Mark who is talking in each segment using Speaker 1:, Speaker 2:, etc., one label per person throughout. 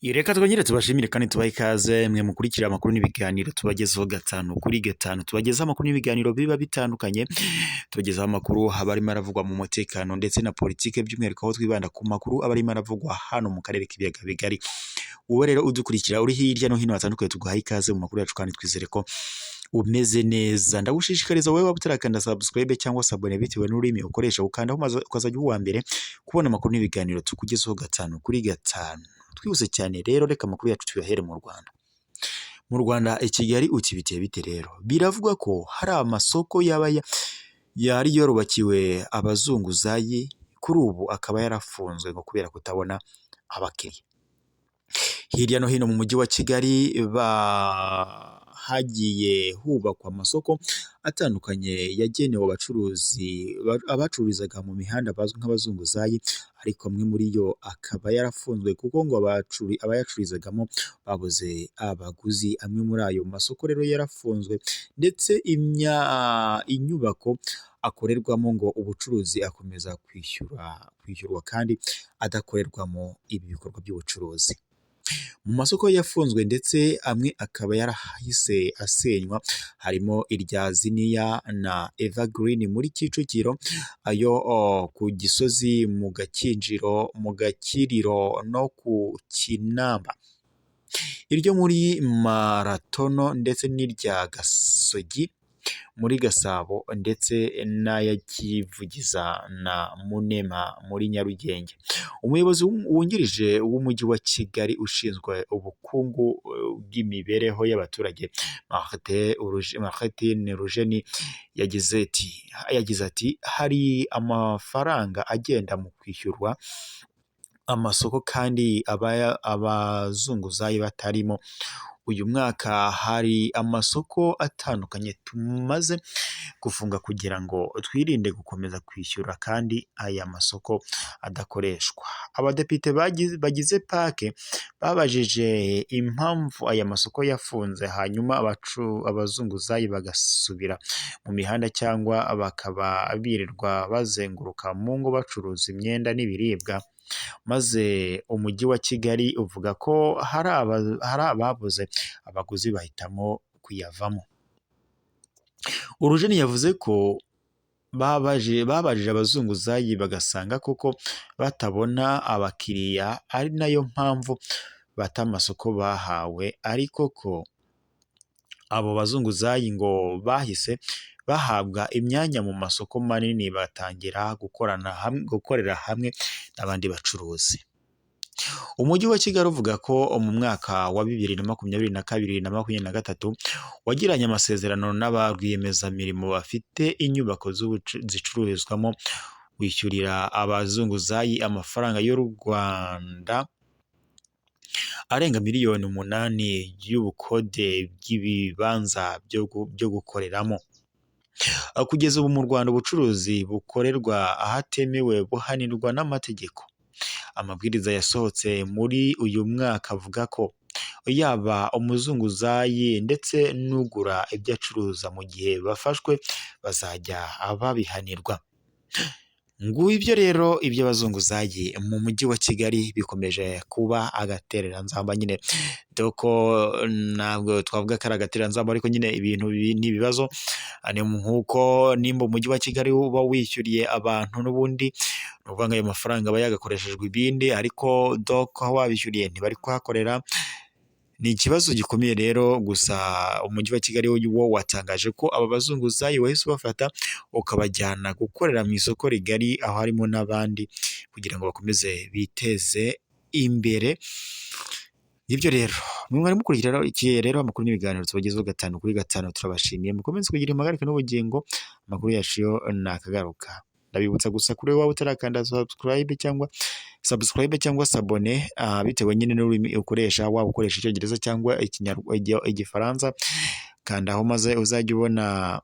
Speaker 1: Reka twongere tubashimire kandi tubahe ikaze mwe mukurikira amakuru n'ibiganiro tubagezaho gatanu kuri gatanu. Tubagezaho amakuru n'ibiganiro biba bitandukanye, tubagezaho amakuru aba arimo aravugwa mu mutekano ndetse na politike, by'umwihariko aho twibanda ku makuru aba arimo aravugwa hano mu karere k'ibiyaga bigari. Wowe rero udukurikira uri hirya no hino hatandukanye, tuguhaye ikaze mu makuru yacu kandi twizere ko umeze neza. Ndagushishikariza wowe waba utarakanda subscribe cyangwa s'abonner bitewe n'ururimi ukoresha, ukandaho maze ukazajya uba uwa mbere kubona amakuru n'ibiganiro tukugezaho gatanu kuri gatanu. Twihuse cyane rero, reka amakuru yacu tuyahere mu Rwanda. Mu Rwanda i Kigali uti biteye bite rero? Biravugwa ko hari amasoko yaba yari yarubakiwe abazunguzayi, kuri ubu akaba yarafunzwe ngo kubera kutabona abakiriya. Hirya no hino mu mujyi wa Kigali hagiye hubakwa amasoko atandukanye yagenewe abacuruzi, abacururizaga mu mihanda bazwi nk'abazunguzayi, ariko amwe muri yo akaba yarafunzwe kuko ngo abayacururizagamo babuze abaguzi. Amwe muri ayo masoko rero yarafunzwe, ndetse inyubako akorerwamo ngo ubucuruzi akomeza kwishyurwa kandi adakorerwamo ibi bikorwa by'ubucuruzi. Mu masoko yafunzwe ndetse amwe akaba yarahise asenywa harimo irya Ziniya na Evergreen muri Kicukiro, ayo ku Gisozi mu Gakinjiro, mu Gakiriro no ku Kinamba, iryo muri Maratono ndetse n'irya Gasogi muri Gasabo, ndetse n'aya Kivugiza na Munema muri Nyarugenge. Umuyobozi wungirije w'umujyi wa Kigali ushinzwe ubukungu bw'imibereho y'abaturage, Martin Rujeni, yagize ati: "Hari amafaranga agenda mu kwishyurwa amasoko kandi abazunguzayi batarimo. Uyu mwaka hari amasoko atandukanye tumaze gufunga kugira ngo twirinde gukomeza kwishyura kandi aya masoko adakoreshwa." Abadepite bagize PAC babajije impamvu aya masoko yafunze, hanyuma abazunguzayi bagasubira mu mihanda cyangwa bakaba birirwa bazenguruka mu ngo bacuruza imyenda n'ibiribwa, maze umujyi wa Kigali uvuga ko hari ababuze abaguzi bahitamo kuyavamo. Urujeni yavuze ko babajije abazunguzayi bagasanga koko batabona abakiriya, ari nayo mpamvu bata amasoko bahawe, ariko ko abo bazunguzayi ngo bahise bahabwa imyanya mu masoko manini, batangira gukorera hamwe n'abandi bacuruzi. Umujyi wa Kigali uvuga ko mu mwaka wa 2022 na 23 wagiranye amasezerano n'aba rwiyemezamirimo bafite inyubako zicururizwamo, wishyurira abazunguzayi amafaranga y'u Rwanda arenga miliyoni 8 y'ubukode bw'ibibanza byo gukoreramo. Kugeza ubu mu Rwanda ubucuruzi bukorerwa ahatemewe buhanirwa n'amategeko. Amabwiriza yasohotse muri uyu mwaka avuga ko yaba umuzunguzayi ndetse n'ugura ibyo acuruza, mu gihe bafashwe bazajya babihanirwa. Ngibyo rero iby'abazunguzayi mu mujyi wa Kigali bikomeje kuba agatereranzamba nyine, doko ntabwo twavuga ko ari agatereranzamba, ariko nyine ibintu ni ibibazo. Nk'uko nimba umujyi wa Kigali uba wishyuriye abantu, n'ubundi ni ukuvuga ngo ayo mafaranga aba yagakoreshejwe ibindi, ariko doko aho wabishyuriye ntibari kuhakorera, ni ikibazo gikomeye rero. Gusa umujyi wa Kigali wo watangaje ko aba bazunguzayi wahise ubafata ukabajyana gukorera mu isoko rigari, aho harimo n'abandi, kugira ngo bakomeze biteze imbere. Nibyo rero mwari mukurikira iki rero, amakuru n'ibiganiro tubagezaho gatanu kuri gatanu. Turabashimiye, mukomeze kugira impagarike n'ubugingo. Amakuru yacu yo ni akagaruka. Ndabibutsa gusa, kuri wowe utarakanda subscribe cyangwa s'abonner, bitewe nyine n'ururimi ukoresha, waba ukoresha Icyongereza cyangwa Igifaransa, kandaho maze uzajya ubona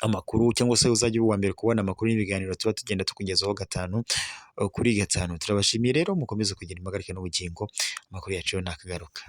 Speaker 1: amakuru, cyangwa se uzajya uba uwa mbere kubona amakuru n'ibiganiro tuba tugenda tukugezaho gatanu kuri gatanu. Turabashimiye rero, mukomeze kugira impagarike n'ubugingo. Amakuru yacu yo ni akagaruka.